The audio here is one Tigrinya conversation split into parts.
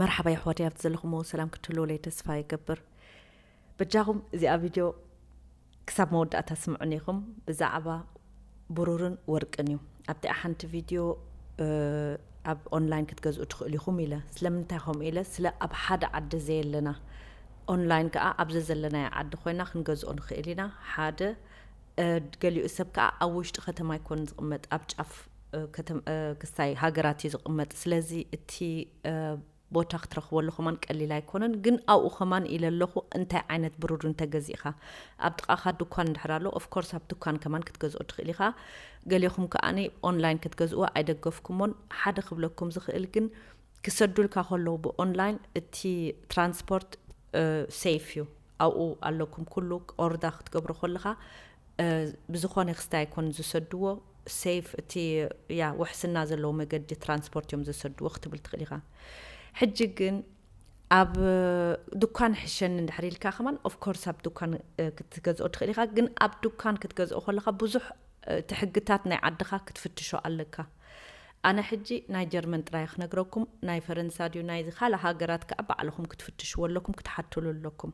መርሓባ የሕዋተይ፣ ኣብቲ ዘለኹሞ ሰላም ክትህልውለይ ተስፋ ይገብር። በጃኹም እዚኣ ቪድዮ ክሳብ መወዳእታ ስምዑኒ ኢኹም። ብዛዕባ ብሩርን ወርቅን እዩ። ኣብቲ ሓንቲ ቪድዮ ኣብ ኦንላይን ክትገዝኡ ትኽእሉ ኢኹም ኢለ። ስለምንታይ ከምኡ ኢለ? ስለ ኣብ ሓደ ዓዲ ዘየለና፣ ኦንላይን ከዓ ኣብዚ ዘለናዮ ዓዲ ኮይና ክንገዝኦ ንኽእል ኢና። ሓደ ገሊኡ ሰብ ከዓ ኣብ ውሽጢ ከተማ ኣይኮን ዝቕመጥ፣ ኣብ ጫፍ ክስታይ ሃገራት እዩ ዝቕመጥ። ስለዚ እቲ ቦታ ክትረኽበሉ ከማን ቀሊል ኣይኮነን። ግን ኣብኡ ከማን ኢለ ኣለኹ፣ እንታይ ዓይነት ብሩር እንተገዚእኻ ኣብ ጥቓኻ ድኳን እንድሕር ኣሎ፣ ኦፍኮርስ ኣብ ድኳን ከማን ክትገዝኦ ትኽእል ኢኻ። ገሊኹም ከኣኒ ኦንላይን ክትገዝእዎ ኣይደገፍኩሞን። ሓደ ክብለኩም ዝኽእል ግን ክሰዱልካ ከለዉ ብኦንላይን እቲ ትራንስፖርት ሴፍ እዩ። ኣብኡ ኣለኩም ኩሉ ኦርዳ ክትገብሮ ከለኻ ብዝኾነ ክስታይ ኣይኮን ዝሰድዎ፣ ሴፍ እቲ ያ ውሕስና ዘለዎ መገዲ ትራንስፖርት እዮም ዝሰድዎ ክትብል ትኽእል ኢኻ። ሕጂ ግን ኣብ ድኳን ሕሸኒ እንድሕር ኢልካ ከማን ኦፍኮርስ ኣብ ድኳን ክትገዝኦ ትኽእል ኢኻ። ግን ኣብ ድኳን ክትገዝኦ ከለኻ ብዙሕ እቲ ሕግታት ናይ ዓድኻ ክትፍትሾ ኣለካ። ኣነ ሕጂ ናይ ጀርመን ጥራይ ክነግረኩም፣ ናይ ፈረንሳ ድዩ ናይ ካልእ ሃገራት ከኣ ባዕልኹም ክትፍትሽዎ ኣለኩም፣ ክትሓትሉ ኣለኩም።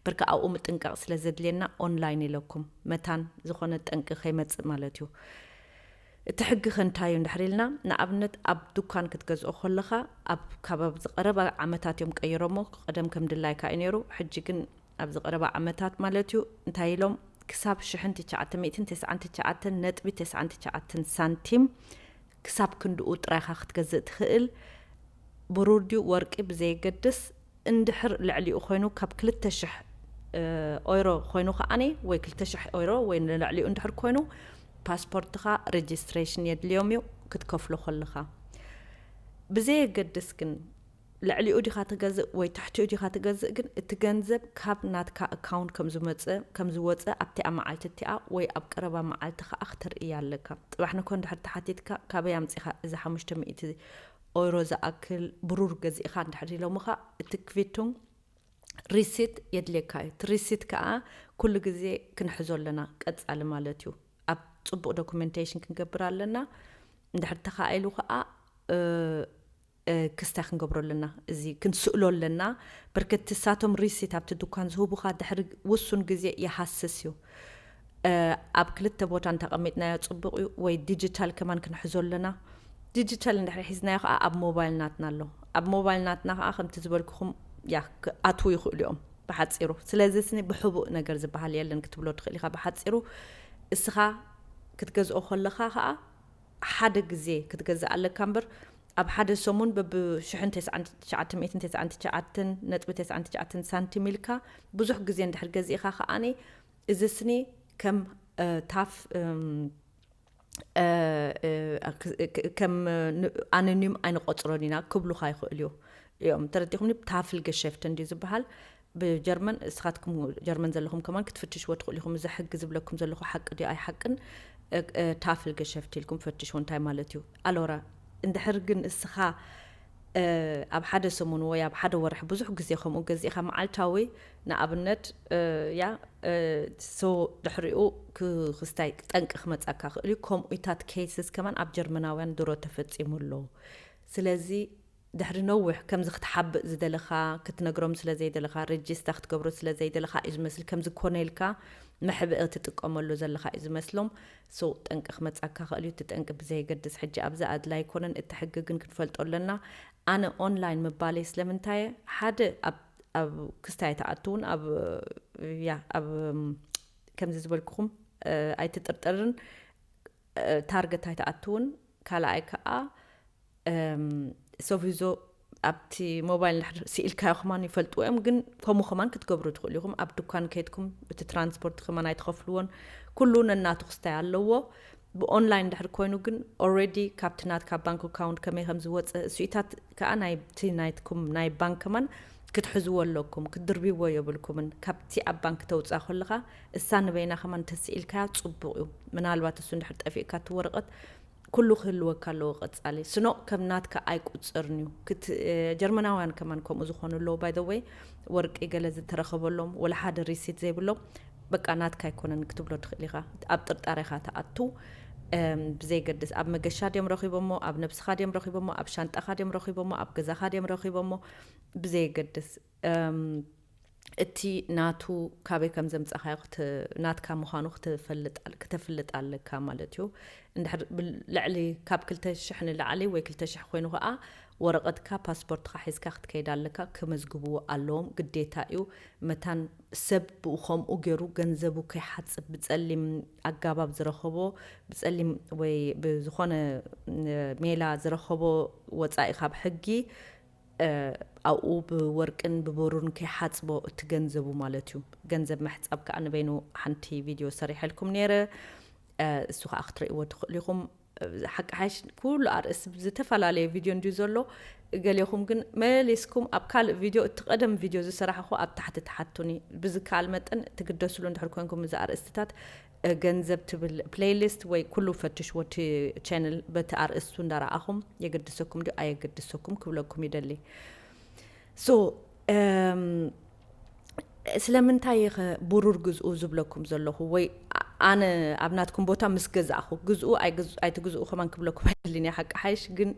ብርካ ኣብኡ ምጥንቃቕ ስለ ዘድልየና ኦንላይን ኢለኩም፣ መታን ዝኾነ ጠንቂ ከይመጽእ ማለት እዩ። እቲ ሕጊ ከ እንታይ እዩ እንድሕር ኢልና፣ ንኣብነት ኣብ ዱካን ክትገዝኦ ከለኻ ኣብ ከባቢ ዝቐረባ ዓመታት እዮም ቀይሮሞ። ቀደም ከም ድላይካ እዩ ነይሩ፣ ሕጂ ግን ኣብዚ ቀረባ ዓመታት ማለት እዩ እንታይ ኢሎም፣ ክሳብ ሽሕን ትሽዓተ ሚእትን ተስዓን ትሽዓተን ነጥቢ ተስዓን ትሽዓተን ሳንቲም ክሳብ ክንድኡ ጥራይኻ ክትገዝእ ትኽእል። ብሩር ድዩ ወርቂ ብዘየገድስ፣ እንድሕር ልዕሊኡ ኮይኑ ካብ ክልተ ሽሕ ኦይሮ ኮይኑ ከዓኒ ወይ ክልተ ሽሕ ኦይሮ ወይ ንልዕሊኡ እንድሕር ኮይኑ ፓስፖርትኻ ሬጅስትሬሽን የድልዮም እዩ ክትከፍሎ ከለኻ። ብዘየገድስ ግን ልዕሊኡ ዲኻ ትገዝእ ወይ ትሕቲኡ ዲኻ ትገዝእ ግን እቲ ገንዘብ ካብ ናትካ ኣካውንት ከም ዝመፀ ከም ዝወፀ ኣብቲኣ መዓልቲ እቲኣ ወይ ኣብ ቀረባ መዓልቲ ከዓ ክተርእያ ኣለካ። ፅባሕ ንኮ እንድሕር ተሓቲትካ ካበይ ኣምፂኻ እዚ ሓሙሽተ ሚእቲ ኦይሮ ዝኣክል ብሩር ገዚእኻ እንድሕር ኢሎምኻ እቲ ክቪቱን ሪሲት የድልየካ እዩ። እቲ ሪሲት ከዓ ኩሉ ግዜ ክንሕዞ ኣለና ቀፃሊ ማለት እዩ። ኣብ ፅቡቅ ዶኩሜንቴሽን ክንገብር ኣለና። እንድሕር ተኻኢሉ ከዓ ክስታይ ክንገብሮ ኣለና፣ እዚ ክንስእሎ ኣለና። ብርክቲ ሳቶም ሪሲት ኣብቲ ድኳን ዝህቡኻ ድሕሪ ውሱን ግዜ ይሃስስ እዩ። ኣብ ክልተ ቦታ እንተቐሚጥናዮ ጽቡቕ እዩ፣ ወይ ዲጂታል ከማን ክንሕዞ ኣለና። ዲጂታል እንድሕሪ ሒዝናዮ ከዓ ኣብ ሞባይል ናትና ኣሎ። ኣብ ሞባይል ናትና ከዓ ከምቲ ዝበልኩኹም ያ ኣትዉ ይኽእሉ እዮም ብሓፂሩ። ስለዚ ስኒ ብሕቡእ ነገር ዝበሃል የለን ክትብሎ ትኽእል ኢኻ። ብሓፂሩ እስኻ ክትገዝኦ ከለኻ ከዓ ሓደ ግዜ ክትገዝእ ኣለካ እምበር ኣብ ሓደ ሰሙን በብ ሽሕን ተስዓን ትሽዓተ ሚእትን ተስዓን ትሽዓተን ነጥቢ ተስዓን ትሽዓተን ሳንቲም ኢልካ ብዙሕ ግዜ እንድሕር ገዚእኻ ከዓኒ እዚ ስኒ ከም ታፍ ከም ኣነኒም ኣይንቆፅሮን ኢና ክብሉካ ይኽእል እዩ እዮም ተረዲኹምኒ። ታፍል ገሸፍት እንዲ ዝበሃል ብጀርመን እስኻትኩም ጀርመን ዘለኹም ከማን ክትፍትሽዎ ትኽእሉ ኢኹም። እዚ ሕጊ ዝብለኩም ዘለኹ ሓቂ ድዩ ኣይሓቅን? ታፍል ገሸፍት ኢልኩም ፈትሽዎ እንታይ ማለት እዩ? ኣሎራ እንድሕር ግን እስኻ ኣብ ሓደ ሰሙን ወይ ኣብ ሓደ ወርሒ ብዙሕ ግዜ ከምኡ ገዚእኻ መዓልታዊ ንኣብነት ያ ሶ ድሕሪኡ ክስታይ ጠንቂ ክመፃካ ክእል እዩ። ከምኡታት ኬስስ ከማን ኣብ ጀርመናውያን ድሮ ተፈፂሙ ኣሎ። ስለዚ ድሕሪ ነዊሕ ከምዚ ክትሓብእ ዝደለኻ ክትነግሮም ስለ ዘይደለኻ ሬጅስታ ክትገብሮ ስለ ዘይደለኻ እዩ ዝመስል ከምዚ ኮነ ኢልካ መሕብኢ ትጥቀመሉ ዘለኻ እዩ ዝመስሎም። ሶ ጠንቂ ክመፃካ ክእል እዩ። እቲ ጠንቂ ብዘየገድስ ሕጂ ኣብዚ ኣድላይ ኣይኮነን። እቲ ሕጊ ግን ክንፈልጦ ኣለና። ኣነ ኦንላይን ምባለይ ስለምንታይ ሓደ ኣብ ክስታይ ኣይትኣትውን ኣብ ያ ኣብ ከምዚ ዝበልኩኹም ኣይትጥርጠርን ታርገት ኣይትኣትውን። ካልኣይ ከዓ ሶቪዞ ኣብቲ ሞባይል እንድሕር ስኢልካዮ ከማን ይፈልጥዎ እዮም። ግን ከምኡ ከማን ክትገብሩ ትኽእሉ ኢኹም። ኣብ ድኳን ከይድኩም እቲ ትራንስፖርት ከማን ኣይትኸፍልዎን። ኩሉ ነናቱ ክስታይ ኣለዎ። ብኦንላይን እንድሕር ኮይኑ ግን ኦልሬዲ ካብቲ ናትካ ባንክ ኣካውንት ከመይ ከም ዝወፀ እሱኢታት ከዓ ናይቲ ናይትኩም ናይ ባንክ ከማን ክትሕዝዎ ኣለኩም። ክትድርብዎ የብልኩምን። ካብቲ ኣብ ባንክ ተውፅኣ ከለኻ እሳ ንበይና ከማን ተስኢልካያ ፅቡቕ እዩ። ምናልባት እሱ እንድሕር ጠፊእካ እቲ ወረቐት ኩሉ ክህልወካ ኣለዎ ቀጻሊ ስኖ ከም ናትካ ኣይቁጽርን እዩ። ጀርመናውያን ከማን ከምኡ ዝኾኑ ኣለዉ ባይ ወይ ወርቂ ገለ ዝተረኸበሎም ወላ ሓደ ሪሲት ዘይብሎም በቃ ናትካ ኣይኮነን ክትብሎ ትኽእል ኢኻ። ኣብ ጥርጣሬኻ ትኣቱ። ብዘይገድስ ኣብ መገሻ ድዮም ረኺቦሞ፣ ኣብ ነብስኻ ድዮም ረኺቦሞ፣ ኣብ ሻንጣኻ ድዮም ረኺቦሞ፣ ኣብ ገዛኻ ድዮም ረኺቦሞ፣ ብዘይገድስ እቲ ናቱ ካበይ ከም ዘምጻኻዮ ናትካ ምዃኑ ክተፍልጥ ኣለካ ማለት እዩ። እንድሕር ልዕሊ ካብ ክልተ ሽሕ ንላዕሊ ወይ ክልተ ሽሕ ኮይኑ ከዓ ወረቐትካ ፓስፖርትካ ሒዝካ ክትከይድ ኣለካ። ክመዝግብዎ ኣለዎም፣ ግዴታ እዩ። መታን ሰብ ብኡ ከምኡ ገይሩ ገንዘቡ ከይሓጽብ ብጸሊም ኣጋባብ ዝረኸቦ ብጸሊም ወይ ብዝኾነ ሜላ ዝረኸቦ ወጻኢ ካብ ሕጊ ኣብኡ ብወርቅን ብብሩርን ከይሓጽቦ እቲ ገንዘቡ ማለት እዩ። ገንዘብ ምሕጻብ ከዓ ንበይኑ ሓንቲ ቪድዮ ሰሪሐልኩም ነይረ። እሱ ከዓ ክትርእይዎ ትኽእሉ ኢኹም። ሓቂ ሓይሽ ኩሉ ኣርእስቲ ዝተፈላለየ ቪድዮ እንድዩ ዘሎ። ገሌኹም ግን መሊስኩም ኣብ ካልእ ቪድዮ፣ እቲ ቀደም ቪድዮ ዝሰራሕኹ ኣብ ታሕቲ ትሓቱኒ። ብዝከኣል መጠን ትግደስሉ እንድሕር ኮንኩም እዚ ኣርእስትታት ገንዘብ ትብል ፕሌይሊስት ወይ ኩሉ ፈትሽዎ እቲ ቻነል በቲ ኣርእስቱ እንዳረኣኹም የገድሰኩም ድዩ ኣየገድሰኩም ክብለኩም ይደሊ። ሶ ስለምንታይ ኢኸ ብሩር ግዝኡ ዝብለኩም ዘለኹ? ወይ ኣነ ኣብ ናትኩም ቦታ ምስ ገዛእኹ ግዝኡ ኣይትግዝኡ ከማን ክብለኩም ኣይደልን እየ። ሓቂ ሓይሽ ግን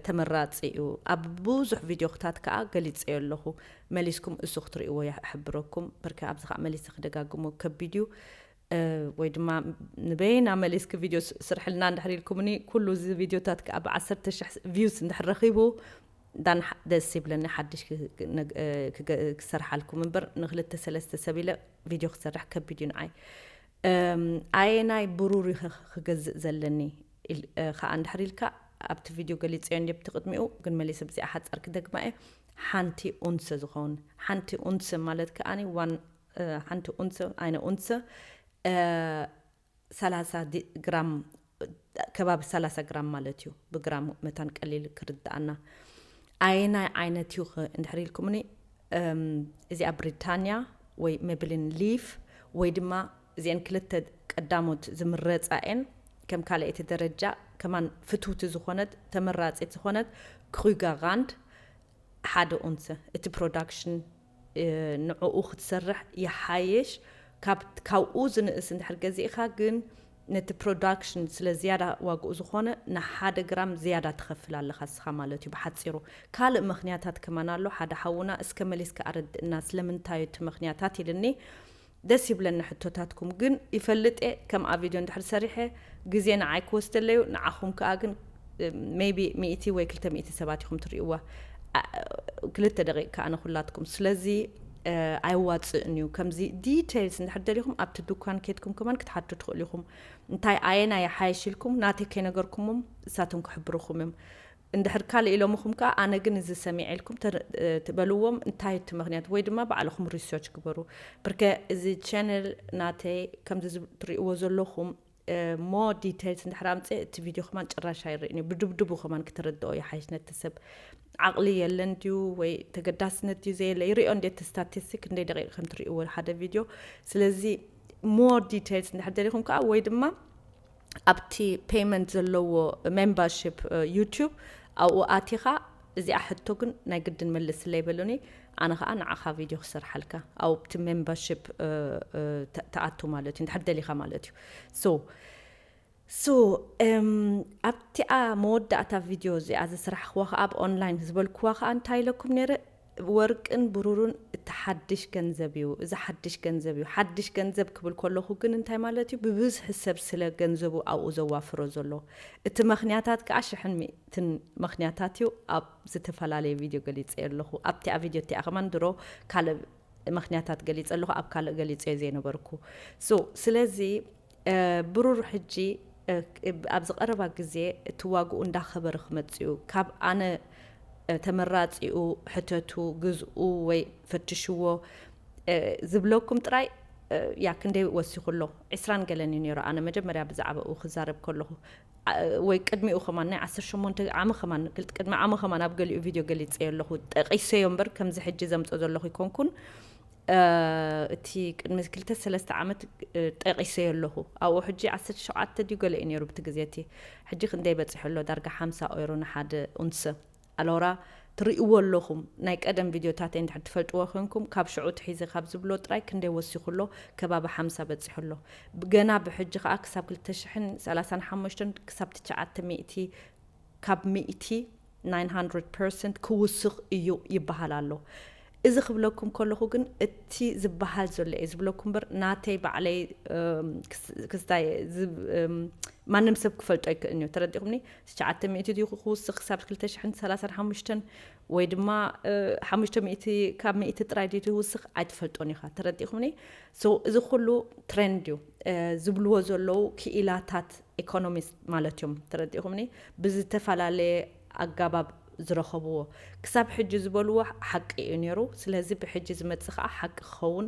ተመራፂ እዩ። ኣብ ብዙሕ ቪድዮታት ከዓ ገሊፀዮ ኣለኹ። መሊስኩም እሱ ክትርእይዎ ይሕብረኩም። በርከ ኣብዚ ከዓ መሊሰ ክደጋግሞ ከቢድ እዩ። ወይ ድማ ንበይና መሊስኪ ቪድዮ ስርሕልና እንድሕር ኢልኩምኒ፣ ኩሉ እዚ ቪድዮታት ከዓ ብዓሰርተ ሽሕ ቪውስ እንድሕር ረኺቡ ዳን ደስ ይብለኒ። ሓድሽ ክሰርሓልኩም እምበር ንክልተ ሰለስተ ሰብ ኢለ ቪድዮ ክሰርሕ ከቢድ እዩ ንዓይ። ኣየናይ ብሩር ክገዝእ ዘለኒ ከዓ እንድሕር ኢልካ ኣብቲ ቪድዮ ገሊፀዮ እንዲ ብቲ ቅድሚኡ ግን መሊሰ ብዚኣ ሓፃር ክደግማ እየ። ሓንቲ ኡንሰ ዝኸውን ሓንቲ ኡንሰ ማለት ከዓኒ ዋን ሓንቲ ኡንሰ ኣይነ ኡንሰ ሰላሳ ግራም ከባቢ ሰላሳ ግራም ማለት እዩ። ብግራም መታን ቀሊል ክርድኣና። ኣየናይ ዓይነት እዩ እንድሕር ኢልኩምኒ እዚኣ ብሪታንያ ወይ ሜብሊን ሊፍ ወይ ድማ እዚአን ክልተ ቀዳሞት ዝምረፃ እየን። ከም ካልኣይቲ ደረጃ ከማን ፍትውቲ ዝኾነት ተመራፂት ዝኾነት ክሩጋራንድ ሓደ ኡንሰ እቲ ፕሮዳክሽን ንዕኡ ክትሰርሕ ይሓይሽ። ካብኡ ዝንእስ እንድሕር ገዚእኻ ግን ነቲ ፕሮዳክሽን ስለ ዝያዳ ዋግኡ ዝኾነ ንሓደ ግራም ዝያዳ ትኸፍል ኣለኻ እስኻ ማለት እዩ ብሓፂሩ። ካልእ ምኽንያታት ከማን ኣሎ። ሓደ ሓውና እስከ መሊስካ ኣረድእና ስለምንታይ እቲ ምኽንያታት ኢልኒ። ደስ ይብለኒ ሕቶታትኩም ግን ይፈልጥ እየ ከምኣ ቪድዮ እንድሕር ሰሪሐ ግዜ ንዓይ ክወስደለዩ ንዓኹም ከኣ ግን maybe ሚእቲ ወይ ክልተ ሚእቲ ሰባት ኢኹም ትርእይዋ። ክልተ ደቂቅ ከኣ ንኹላትኩም ስለዚ ኣይዋፅእን እዩ። ከምዚ ዲቴይልስ እንድሕር ደሊኹም ኣብቲ ድኳን ኬድኩም ከማን ክትሓቱ ትኽእሉ ኢኹም። እንታይ ኣየና ይሓይሽ ኢልኩም ናተይ ከይነገርኩሞም እሳቶም ክሕብርኹም እዮም። እንድሕር ካልእ ኢሎምኹም ከኣ ኣነ ግን እዚ ሰሚዐ ኢልኩም ትበልዎም እንታይ እቲ ምኽንያት ወይ ድማ ባዕልኹም ሪሰርች ግበሩ። ብርከ እዚ ቻነል ናተይ ከምዚ ትርእይዎ ዘለኹም more details እንድሕር ኣምፅእ እቲ ቪድዮ ከማን ጭራሽ ኣይርእን እዩ። ብድብድቡ ከማን ክትርድኦ ይሓይሽ ነቲ ሰብ ዓቕሊ የለን ድዩ ወይ ተገዳስነት ድዩ ዘየለ ይሪኦ እንዴት ስታቲስቲክ እንደ ደቂቅ ከም ትርእይዎ ሓደ ቪድዮ። ስለዚ more details እንድሕር ደሊኹም ከዓ ወይ ድማ ኣብቲ payment ዘለዎ membership YouTube ኣብኡ ኣቲኻ እዚኣ ሕቶ ግን ናይ ግድን መልስለይ በሉኒ። ኣነ ከዓ ንዓኻ ቪድዮ ክሰርሓልካ ኣብቲ membership ትኣቱ ማለት እዩ እንድሕር ደሊኻ ማለት እዩ። So so ኣብቲኣ መወዳእታ ቪድዮ እዚኣ ዝስራሕክዋ ከዓ ኣብ online ዝበልክዋ ከዓ እንታይ ኢለኩም ነይረ? ወርቅን ብሩርን እቲ ሓድሽ ገንዘብ እዩ። እዚ ሓድሽ ገንዘብ እዩ። ሓድሽ ገንዘብ ክብል ከለኹ ግን እንታይ ማለት እዩ? ብብዝሒ ሰብ ስለ ገንዘቡ ኣብኡ ዘዋፍሮ ዘሎ። እቲ ምኽንያታት ከዓ ሽሕን ሚእትን ምኽንያታት እዩ። ኣብ ዝተፈላለየ ቪድዮ ገሊፀ ኣለኹ። ኣብቲኣ ቪድዮ እቲኣ ከማን ድሮ ካልእ ምኽንያታት ገሊፀ ኣለኹ። ኣብ ካልእ ገሊፀ ዘይነበርኩ። So ስለዚ ብሩር ሕጂ ኣብዚ ቀረባ ግዜ እቲ ዋግኡ እንዳኸበረ ክመፅእ እዩ። ካብ ኣነ ተመራፂኡ ሕተቱ ግዝኡ ወይ ፈትሽዎ ዝብለኩም ጥራይ ያ ክንደይ ወሲኹ ኣሎ። ዕስራን ገለን እዩ ነይሩ ኣነ መጀመርያ ብዛዕባኡ ክዛረብ ከለኹ ወይ ቅድሚኡ ከማን ናይ ዓሰርተ ሸሞንተ ዓመ ከማን ቅድሚ ዓመ ከማን ኣብ ገሊኡ ቪድዮ ገሊፀዮ ኣለኹ። ጠቂሰዮ እምበር ከምዚ ሕጂ ዘምፅኦ ዘለኹ ይኮንኩን። እቲ ቅድሚ ክልተ ሰለስተ ዓመት ጠቂሰዮ ኣለኹ። ኣብኡ ሕጂ ዓሰርተ ሸውዓተ ድዩ ገለ እዩ ነይሩ ብቲ ግዜ እቲ። ሕጂ ክንደይ በፂሑ ኣሎ? ዳርጋ ሓምሳ ኦይሮ ንሓደ ኡንሰ። ኣሎራ ትርእይዎ ኣለኹም። ናይ ቀደም ቪድዮታተይ እንድሕር ትፈልጥዎ ኮንኩም፣ ካብ ሽዑ ትሒዘ ካብ ዝብሎ ጥራይ ክንደይ ወሲኹ ኣሎ? ከባቢ ሓምሳ በጺሑ ኣሎ። ገና ብሕጂ ከኣ ክሳብ ክልተ ሽሕን ሰላሳን ሓሙሽተን ክሳብ ትሽዓተ ሚእቲ፣ ካብ ሚእቲ፣ ናይን ሃንድረድ ፐርሰንት ክውስኽ እዩ ይበሃል ኣሎ። እዚ ክብለኩም ከለኹ ግን እቲ ዝበሃል ዘሎ እየ ዝብለኩም እምበር፣ ናተይ ባዕለይ፣ እም፣ ክስ-፣ ክስታይ ዝብ-፣ እም፣ ማንም ሰብ ክፈልጦ ኣይክእልን እዩ። ተረዲኹምኒ? ትሽዓተ ሚእቲ ድዩ ክውስኽ ክሳብ ክልተ ሽሕን ሰላሳን ሓሙሽተን ወይ ድማ፣ እ፣ ሓሙሽተ ሚእቲ ካብ ሚእቲ ጥራይ ድዩ ዝውስኽ ኣይትፈልጦን ኢኻ። ተረዲኹምኒ? So፣ እዚ ኩሉ ትሬንድ እዩ። እ፣ ዝብልዎ ዘለዉ ክኢላታት ኢኮኖሚስት ማለት እዮም። ተረዲኹምኒ? ብዝተፈላለየ ኣጋባብ ዝረኸብዎ። ክሳብ ሕጂ ዝበልዎ ሓቂ እዩ ነይሩ። ስለዚ ብሕጂ ዝመጽእ ከኣ ሓቂ ክኸውን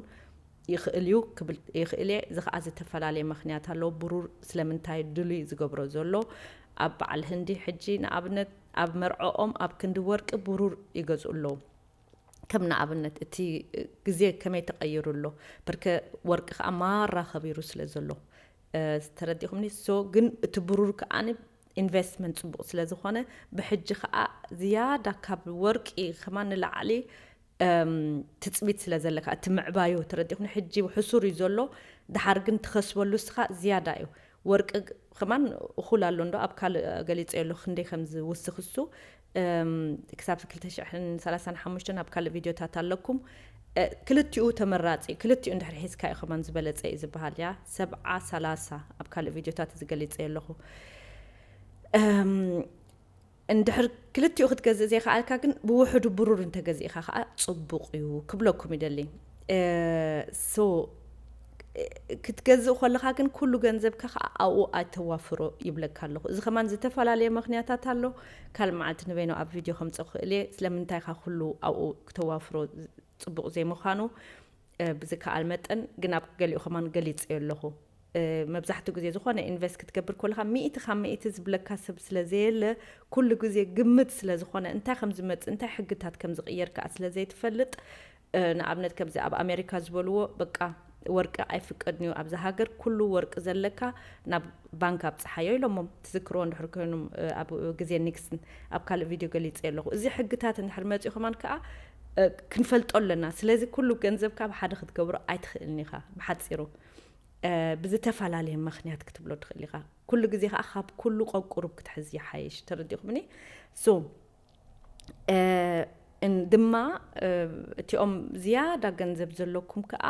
ይኽእል እዩ ክብል ይኽእል እየ። እዚ ከኣ ዝተፈላለየ ምኽንያት ኣለዎ። ብሩር ስለምንታይ ድሉይ ዝገብሮ ዘሎ? ኣብ በዓል ህንዲ ሕጂ ንኣብነት ኣብ መርዕኦም ኣብ ክንዲ ወርቂ ብሩር ይገዝኡ ኣለዉ። ከም ንኣብነት እቲ ግዜ ከመይ ተቐይሩ ኣሎ? ብርከ ወርቂ ከኣ ማራ ከቢሩ ስለ ዘሎ፣ እ፣ ተረዲኹምኒ? So ግን እቲ ብሩር ከኣ ኢንቨስትመንት ጽቡቕ ስለ ዝኾነ፣ ብሕጂ ከኣ ዝያዳ ካብ ወርቂ ከማን ንላዕሊ፣ እም፣ ትጽቢት ስለ ዘለካ፣ እቲ ምዕባዩ ተረዲኹኒ። ሕጂ ሕሱር እዩ ዘሎ፣ ድሓር ግን ትኸስበሉ እስኻ ዝያዳ እዩ። ወርቂ ግ-፣ ከማን እኹል ኣሎ እንዶ፣ ኣብ ካልእ ገሊጸዮ ኣለኹ ክንደይ ከም ዝውስኽ እሱ። እም፣ ክሳብ ክልተ ሽሕን ሰላሳን ሓሙሽተን ኣብ ካልእ ቪድዮታት ኣለኩም። እ፣ ክልቲኡ ተመራጺ፣ ክልቲኡ እንድሕር ሒዝካ እዩ ከማን ዝበለጸ እዩ ዝበሃል እያ። ሰብዓ ሰላሳ ኣብ ካልእ ቪድዮታት እዚ ገሊጸዮ ኣለኹ። እም፣ እንድሕር ክልቲኡ ክትገዝእ ዘይከኣልካ ግን ብውሕዱ ብሩር እንተገዚእካ ከኣ ጽቡቕ እዩ ክብለኩም ይደሊ። እ፣ so፣ እ፣ ክትገዝእ ከለኻ ግን ኩሉ ገንዘብካ ከኣ ኣብኡ ኣይተዋፍሮ ይብለካ ኣለኹ። እዚ ከማን ዝተፈላለየ ምኽንያታት ኣሎ። ካልእ መዓልቲ ንበይኑ ኣብ ቪድዮ ከምጽኦ ክእል እየ። ስለምንታይ ኢኻ ኩሉ ኣብኡ ክተዋፍሮ ጽቡቕ ዘይምዃኑ፣ እ፣ ብዝከኣል መጠን ግን ኣብ ገሊኡ ከማን ገሊጸዮ ኣለኹ። እ፣ መብዛሕትኡ ግዜ ዝኾነ ኢንቨስት ክትገብር ከለኻ ሚእቲ ካብ ሚእቲ ዝብለካ ሰብ ስለ ዘየለ፣ ኩሉ ግዜ ግምት ስለ ዝኾነ፣ እንታይ ከም ዝመጽእ፣ እንታይ ሕግታት ከም ዝቕየር ከኣ ስለ ዘይትፈልጥ፣ እ፣ ንኣብነት ከምዚ ኣብ ኣሜሪካ ዝበልዎ፣ በቃ ወርቂ ኣይፍቀድን እዩ ኣብዚ ሃገር፣ ኩሉ ወርቂ ዘለካ ናብ ባንክ ኣብጽሓዮ ኢሎሞም። ትዝክርዎ እንድሕር ኮይኑም፣ እ፣ ኣብ ግዜ ኒክስን ኣብ ካልእ ቪድዮ ገሊጸ ኣለኹ። እዚ ሕግታት እንድሕር መጺኡ ከማን ከኣ፣ እ፣ ክንፈልጦ ኣለና። ስለዚ ኩሉ ገንዘብካ ኣብ ሓደ ክትገብሮ ኣይትኽእልን ኢኻ። ብሓጺሩ፣ እ፣ ብዝተፈላለየ ምኽንያት ክትብሎ ትኽእል ኢኻ። ኩሉ ግዜ ከኣ ካብ ኩሉ ቀቁሩብ ክትሕዝ ይሓይሽ። ተረዲኹምኒ? So፣ እ፣ እን-፣ ድማ፣ እ፣ እቲኦም ዝያዳ ገንዘብ ዘለኩም ከኣ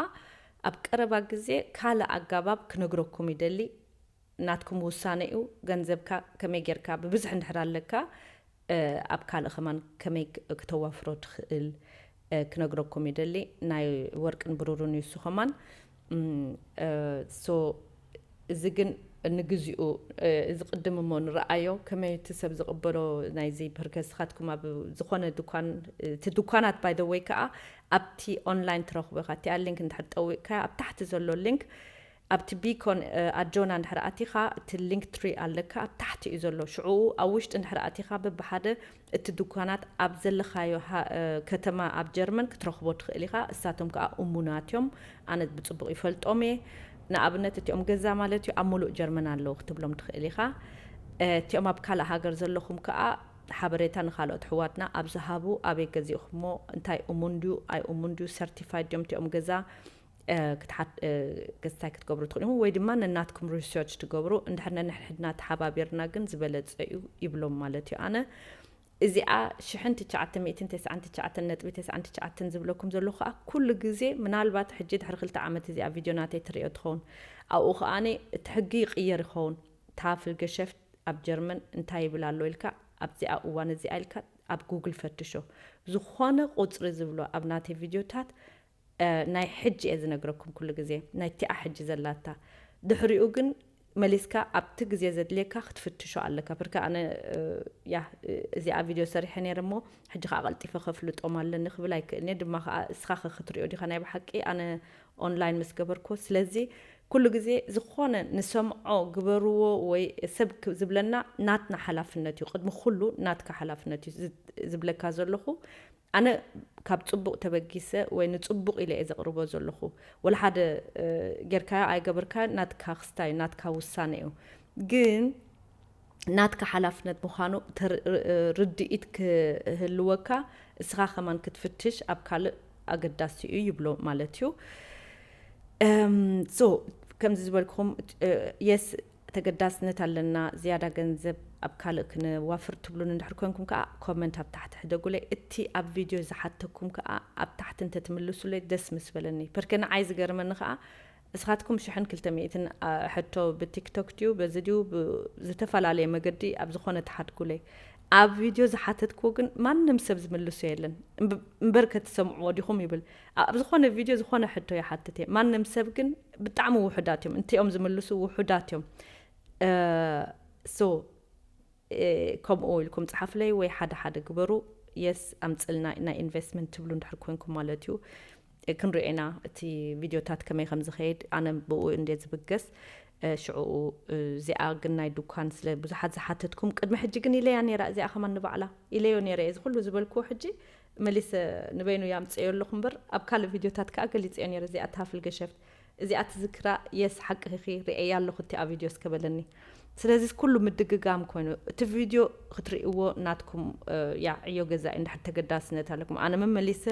ኣብ ቀረባ ግዜ ካልእ ኣጋባብ ክነግረኩም ይደሊ። ናትኩም ውሳነ እዩ። ገንዘብካ ከመይ ጌርካ ብብዝሒ እንድሕር ኣለካ፣ እ፣ ኣብ ካልእ ከማን ከመይ ክ-፣ ክተዋፍሮ ትኽእል፣ እ፣ ክነግረኩም ይደሊ። ናይ ወርቅን ብሩርን እዩ እሱ ከማን። እም፣ እ፣ so፣ እዚ ግን ንግዚኡ፣ እ፣ እዚ ቅድም እሞ ንረኣዮ፣ ከመይ እቲ ሰብ ዝቕበሎ ናይዚ ፐርከስ። ንስኻትኩም ኣብ ዝኾነ ድኳን፣ እቲ ድኳናት by the way ከኣ ኣብቲ ኦንላይን ትረኽቦ ኢኻ። እቲኣ ሊንክ እንድሕር ጠዊቕካያ ኣብ ታሕቲ ዘሎ ሊንክ፣ ኣብቲ ቢኮን፣ እ፣ ኣጆና እንድሕር ኣቲኻ እቲ ሊንክ ትሪ ኣለካ ኣብ ታሕቲ እዩ ዘሎ። ሽዑ ኣብ ውሽጢ እንድሕር ኣቲኻ በብሓደ እቲ ድኳናት ኣብ ዘለኻዮ ሃ-፣ እ፣ ከተማ ኣብ ጀርመን ክትረኽቦ ትኽእል ኢኻ። እሳቶም ከኣ እሙናት እዮም። ኣነ ብጽቡቕ ይፈልጦም እየ። ንኣብነት እቲኦም ገዛ ማለት እዩ ኣብ ምሉእ ጀርመን ኣለዉ ክትብሎም ትኽእል ኢኻ። እ፣ እቲኦም ኣብ ካልእ ሃገር ዘለኹም ከኣ ሓበሬታ ንኻልኦት ኣሕዋትና ኣብዚ ሃቡ፣ ኣበይ ገዚእኹሞ፣ እንታይ እሙን ድዩ ኣይእሙን ድዩ፣ ሰርቲፋይድ ድዮም እቲኦም ገዛ፣ እ፣ ክትሓት-፣ እ፣ ገጽታይ ክትገብሩ ትኽእሉ ኢኹም፣ ወይ ድማ ነናትኩም ሪሰርች ትገብሩ። እንድሕር ነንሕድሕድና ተሓባቢርና ግን ዝበለጸ እዩ ይብሎም ማለት እዩ። ኣነ እዚኣ ሽሕን ትሽዓተ ሚእትን ተስዓን ትሽዓተን ነጥቢ ተስዓን ትሽዓተን ዝብለኩም ዘለኹ ከኣ ኩሉ ግዜ፣ ምናልባት ሕጂ ድሕሪ ክልተ ዓመት እዚኣ ቪድዮ ናተይ ትርእዮ ትኸውን። ኣብኡ ከኣ እቲ ሕጊ ይቕየር ይኸውን። ታፍል ገሸፍት ኣብ ጀርመን እንታይ ይብል ኣሎ ኢልካ ኣብዚኣ እዋን እዚኣ ኢልካ ኣብ ጉግል ፈትሾ። ዝኾነ ቁጽሪ ዝብሎ ኣብ ናተይ ቪድዮታት፣ እ፣ ናይ ሕጂ እየ ዝነግረኩም ኩሉ ግዜ፣ ናይቲኣ ሕጂ ዘላታ። ድሕሪኡ ግን መሊስካ ኣብቲ ግዜ ዘድልየካ ክትፍትሾ ኣለካ። ብርካ ኣነ፣ እ፣ ያ፣ እ፣ እዚኣ ቪድዮ ሰሪሐ ነይረ እሞ ሕጂ ከኣ ቀልጢፈ ከፍልጦም ኣለኒ ክብል ኣይክእልን እየ። ድማ ከኣ እስኻ ከ ክትሪኦ ዲኻ ናይ ብሓቂ ኣነ ኦንላይን ምስ ገበርኩ። ስለዚ ኩሉ ግዜ ዝኾነ ንሰምዖ ግበርዎ ወይ ሰብ ክ-፣ ዝብለና ናትና ሓላፍነት እዩ። ቅድሚ ኩሉ ናትካ ሓላፍነት እዩ ዝ-፣ ዝብለካ ዘለኹ። ኣነ ካብ ጽቡቕ ተበጊሰ ወይ ንጽቡቕ ኢለ እየ ዘቕርቦ ዘለኹ። ወላ ሓደ፣ እ፣ ጌርካዮ ኣይገበርካዮ ናትካ ክስታይ ናትካ ውሳነ እዩ። ግን ናትካ ሓላፍነት ምዃኑ ተር- ር- ርድኢት ክህልወካ፣ እስኻ ከማን ክትፍትሽ ኣብ ካልእ ኣገዳሲ እዩ ይብሎ ማለት እዩ። እም፣ so ከምዚ ዝበልኩም የስ ተገዳስነት ኣለና፣ ዝያዳ ገንዘብ ኣብ ካልእ ክንዋፍር ትብሉን እንድሕር ኮንኩም ከዓ ኮመንት ኣብ ታሕቲ ሕደጉለይ። እቲ ኣብ ቪድዮ ዝሓተኩም ከዓ ኣብ ታሕቲ እንተትምልሱለይ ደስ ምስ በለኒ። ፐርከ ንዓይ ዝገርመኒ ከዓ እስኻትኩም ሽሕን ክልተ ሚእትን ሕቶ ብቲክቶክ ድዩ በዚ ድዩ ዝተፈላለየ መገዲ ኣብ ዝኾነ ትሓትጉለይ። ኣብ ቪድዮ ዝሓተትኩዎ ግን ማንም ሰብ ዝምልሶ የለን። እምበ- እምበር ከትሰምዕዎ ዲኹም ይብል። ኣብ ዝኾነ ቪድዮ ዝኾነ ሕቶ ይሓትት እየ። ማንም ሰብ ግን ብጣዕሚ ውሑዳት እዮም። እንቲኦም ዝምልሱ ውሑዳት እዮም። ሶ ከምኡ ኢልኩም ጸሓፍለይ ወይ ሓደ ሓደ ግበሩ። የስ ኣምጽልና ናይ ኢንቨስትመንት ትብሉ እንድሕር ኮንኩም ማለት እዩ። ክንሪኦ ኢና እቲ ቪድዮታት ከመይ ከም ዝኸይድ፣ ኣነ ብኡ እንደ ዝብገስ። ሽዕኡ እዚኣ ግን ናይ ድኳን ስለ ብዙሓት ዝሓተትኩም ቅድሚ ሕጂ ግን ኢለያ ነይራ። እዚኣ ከማን ንባዕላ ኢለዮ ነይረ። እዚ ኩሉ ዝበልክዎ ሕጂ መሊሰ ንበይኑ ያምፅዮ ኣለኹ እምበር ኣብ ካልእ ቪድዮታት ከዓ ገሊፅዮ ነይረ። እዚኣ ታፍል ገሸፍት እዚኣ ትዝክራ? የስ ሓቂ ኺኺ ርእያ ኣለኹ እቲ ኣብ ቪድዮ እስከበለኒ። ስለዚ ኩሉ ምድግጋም ኮይኑ እቲ ቪድዮ ክትርእይዎ ናትኩም። ያ ዕዮ ገዛ እንድሕር ተገዳስነት ኣለኩም ኣነ መመሊሰ